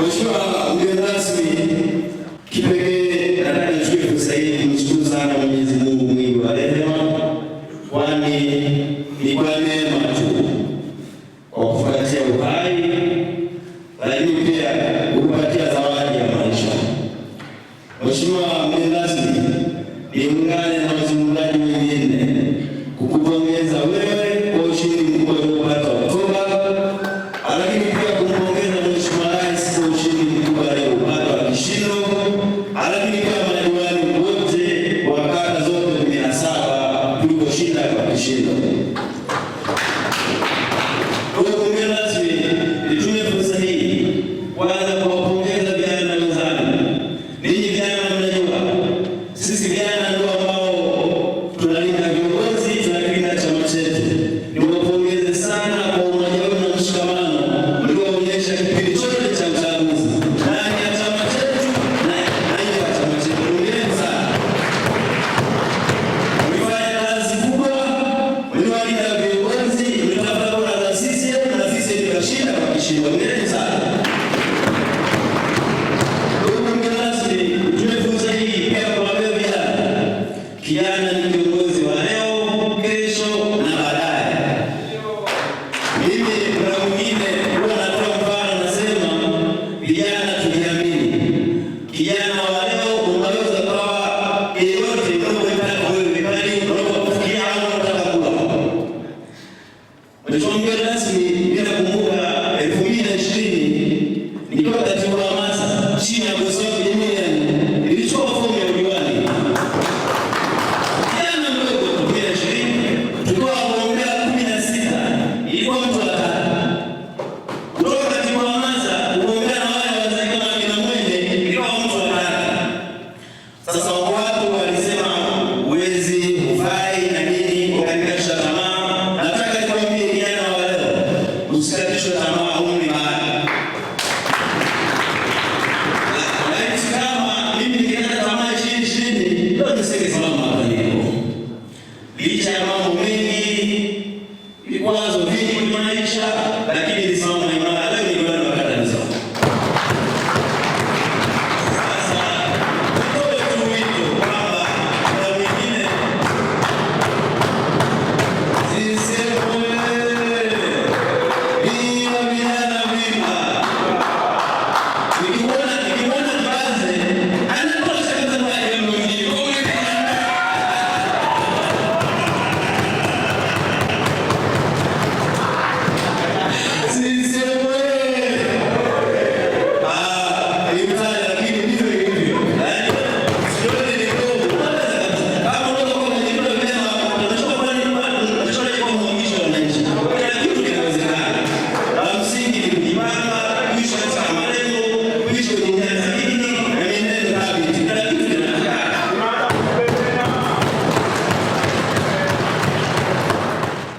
Mheshimiwa mgeni rasmi, kipekee nataka nichukue fursa hii kumshukuru sana Mwenyezi Mungu mwingi wa rehema, kwani ni kwa neema tu kwa kupatia uhai, lakini pia kukupatia zawadi ya maisha. Mheshimiwa mgeni rasmi, niungane na wazungumzaji